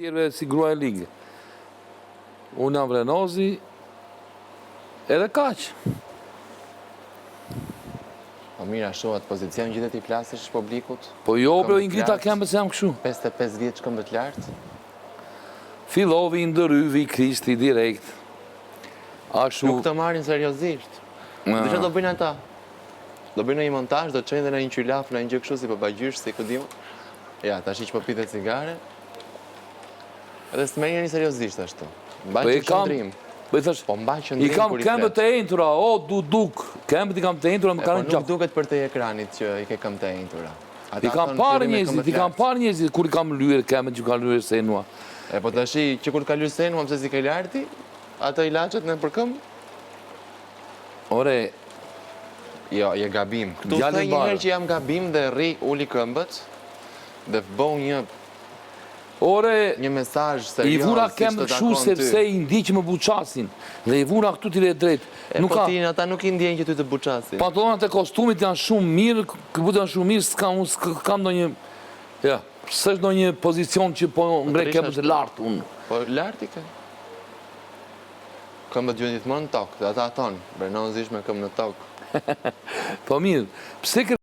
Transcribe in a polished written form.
Tjerëve si grua e ligë. Unë jam Vrenozi, edhe kaq. Po mirë, ashtu atë pozicion gjithë t'i flasësh publikut? Po jo, bre, i ngrita këmbët se jam kështu. 55 vjeç këmbët lart? Fillovi i ndërhyvi Kristi direkt. Ashtu. Nuk të marrin seriozisht. Dhe çfarë do bëjnë ata? Do bëjnë një montazh, do çojnë dhe në një qylaf, në një gjë kështu si babagjysh, si ku di unë. Ja, tash që po pi dhe cigare. Edhe s'të merr njeri seriozisht ashtu. Mba Po që qëndrim. Po i thash, po mba qëndrim i kam këmbët të enjtura, o duduk, këmbët i kam të enjtura, më po kanë gjak. Po nuk duket përtej ekranit që i ke këmbët të enjtura. I kam parë njerëzit, i kam parë njerëzit kur i kam lyer këmbët që kanë lyer Senua. E po tashi që kur të ka lyer Senua, pse s'i ke larë ti? Ato ilaçet nëpër këmbë? Ore, Jo, je gabim. Këtu thoj një herë që jam gabim dhe rri uli këmbët dhe bëu një Ore, një mesazh serioz. I vura këmbët kështu sepse i ndjej që më buçasin dhe i vura këtu ti drejt. E nuk po ti ata nuk i ndjejnë që ty të buçasin. Pantallonat e kostumit janë shumë mirë, këputët janë shumë mirë, s'kam unë s'kam ndonjë ja, s'është ndonjë pozicion që po, po ngre këmbët lart unë. Po lart i ke. Këmbët gjithmonë në tokë, dhe ata thonë, Vrenozi është me këmbë në tokë. Po mirë, pse kë...